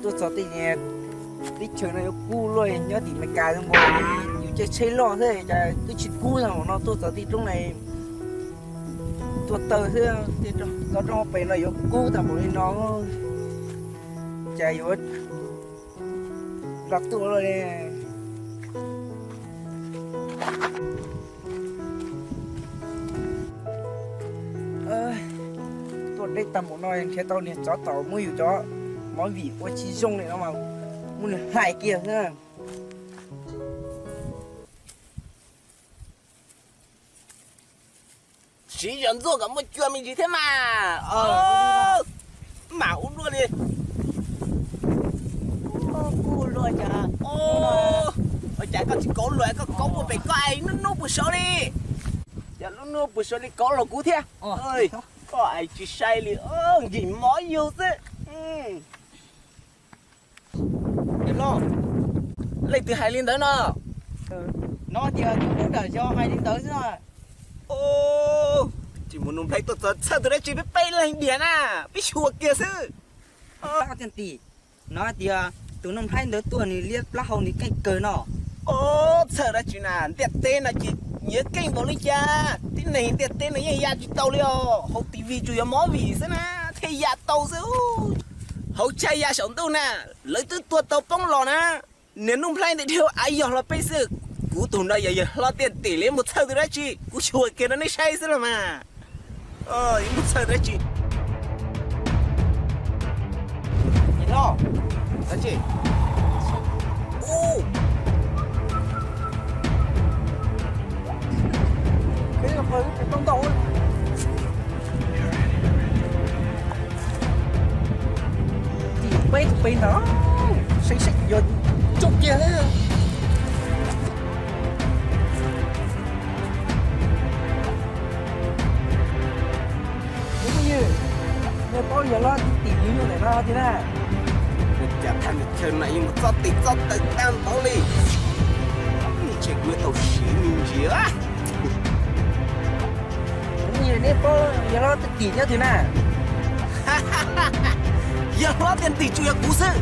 Tuaj txog tej teb chaws no yuav kub luaj, nyob tim Meskas nkaus yus caij tsheb loj xwb cas twb tsis kub tag npaum no. Tuaj txog tej roob no tuaj taw xwb, tej roob pem no yuav kub tag npaum li no, cas yuav los tuaj luaj li. Tuaj deb tag npaum no nrhiav tau niag tsov tom muab yus cov mov vim ua tsis zoo li no mas muab nws hlais kiag xwb. Siv zog ntxuaj kom muaj cua me ntsis thiab mas. Mam ua luaj li. Ua cas koj tsis kauv luag, koj kauv ua pem koj es nub nub pw saud li. Yog lub nub pw saud li kauv los kuv thiab. Koj es tsis sai li, nkim mov yug xwb. Los, leej twg hais li ntawd no? No tias tus nram yog hais li ntawd xwb. Tsis mus nug nplhaib tuaj txog txhawj tus dab tsi peb peb leeg diam na, peb xyuas kiag xwb. Tim no tias tus Nuj Nplhaib ntawd tuaj nws liab plaub hau nws keej kawg no. Txhawj dab tsi na, ntiaj teb no ces yuav keej npaum li cas, tib neeg ntiaj teb no yeej ya tsis tau li os. Hauv T V tsuas yog movie xwb na thiaj ya tau xwb. Hauv tshaj ya saum ntuj na, lawv twb tua tau poob los na. Niag Nuj Nplhaib ntawd dhia av yog hlo peb xwb. Kuv tus no yog yawg hlob Tiaj Tim li, mus txhawj tus dab tsi, kuv xyuas kiag rau nej saib xwb los mas. Mus txhawj dab tsi. Dab tsi? Tim peb tus peb ntawd, saib saib yog coob kiag. Tus phooj ywg, nej paub yawg hlob Tiaj Tim nws nyob ntawm no tiag na? Ua cas thaj chaw no yeej mus txob tes txob taw tag npaum li. Ntshe kuv yuav tau siv me ntsis. Tus phooj ywg, nej paub yawg hlob Tiaj Tim nyob twg na? Yawg hlob Tiaj Tim tsuas yog kuv xwb.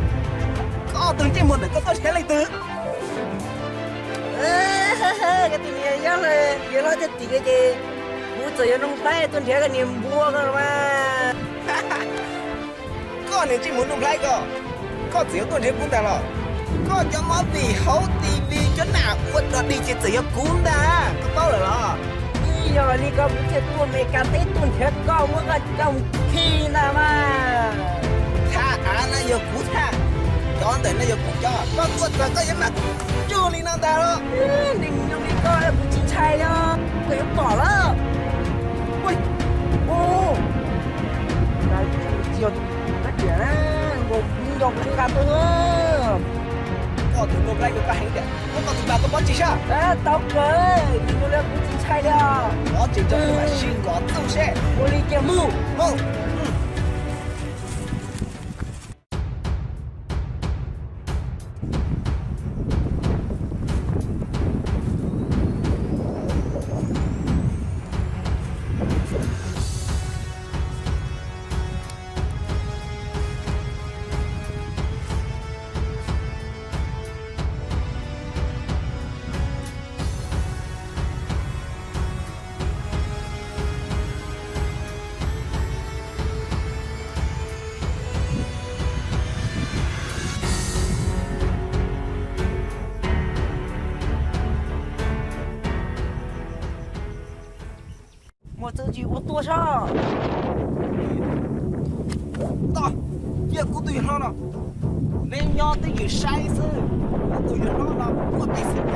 Koj tus ntsej muag ntawm koj tuaj nrhiav leej twg? Koj tus niag yog yawg hlob Tiaj Tim ces kuv txawm yog Nuj Nplhaib tuaj nrhiav koj niag npua koj los mas. Koj niag ntsej muag Nuj Nplhaib koj, koj txawm yuav tuaj nrhiav kuv ntag los? Koj cov movie hauv T V cov nam ua dog dig ces txawm yog kuv ntag, koj paub lawm los? Yog li ko kuv thiaj tuaj Meskas teb tuaj nrhiav koj muab koj coj mus khi ntag mas. Thaj av no yog kuv thaj, cov ntawm no yog kuv cov, koj tuaj txog koj yuav mam tsuj li no ntag los? Neeg zoo li koj kuv tsis ntshai li, koj yuav pom lawm. Tsis yog, nkaus nkaus kuv nqa tuaj. Koj tus Nuj Nplhaib yuav koj heev tiag, muab koj tus pas koj pob tsis sab. Tau kawg, nws zoo li kuv tsis ntshai li os. Pob tsis rau kuv mam sib kov txuj seb. Ua li cia mus. Muaj txuj ci ua tuaj sab. Tog, cia kuv tus yawg hlob no, neb nyob twj ywm saib xwb, kuv tus yawg hlob no muaj tej xwm.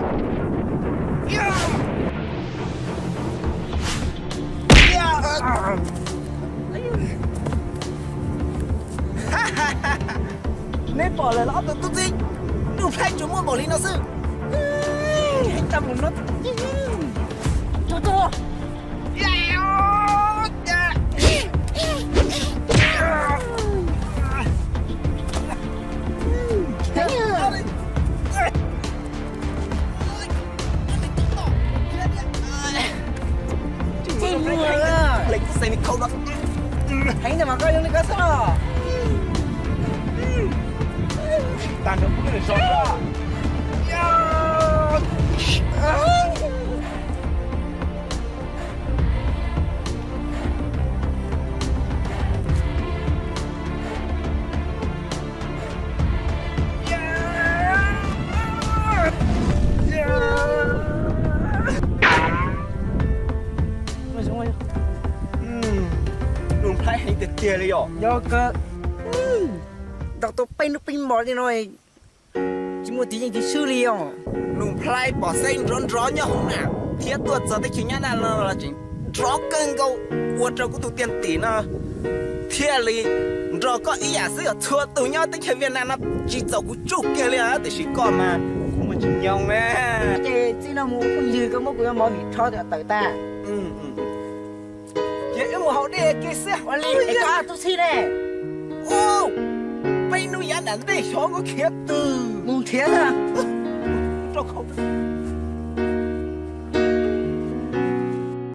Neb pom lawm los ob tug tub txib, Nuj Nplhaib tsuas muaj npaum li no xwb. Heev tag mus no. Tuag tuag. Heev ntawm mas koj zoo li koj xwb los. Tag nrho kuv peb lawm so. Nplhaib heev tiag tiag li yom. Nrog tau peb hnub peb hmo li no tsis muaj tiv yeej tiv swb li os. Nus Nplhaib pom xeeb nrov nrov nyob hauv na, thiab tuaj txog teb chaws Nyab Laj no los tseem nrov kawg nkaus, ua rau kuv tus tiag tim no thiaj li nrog koj ib yam xwb. Yog txhua tus nyob teb chaws Viaj Nam no tsis txaus kuv tsuj kiag li, tiam sis koj mas kuv muaj tsis nyoog na. Ces txij no mus phooj ywg, koj muab kuv yuav mov vim rho tawm tag. Ces wb mus haus dej kiag xwb. Ua li es koj tub txib ne. Peb hnub yav nram ntej xyov nkawd khiav twg. Mus nrhiav xwb.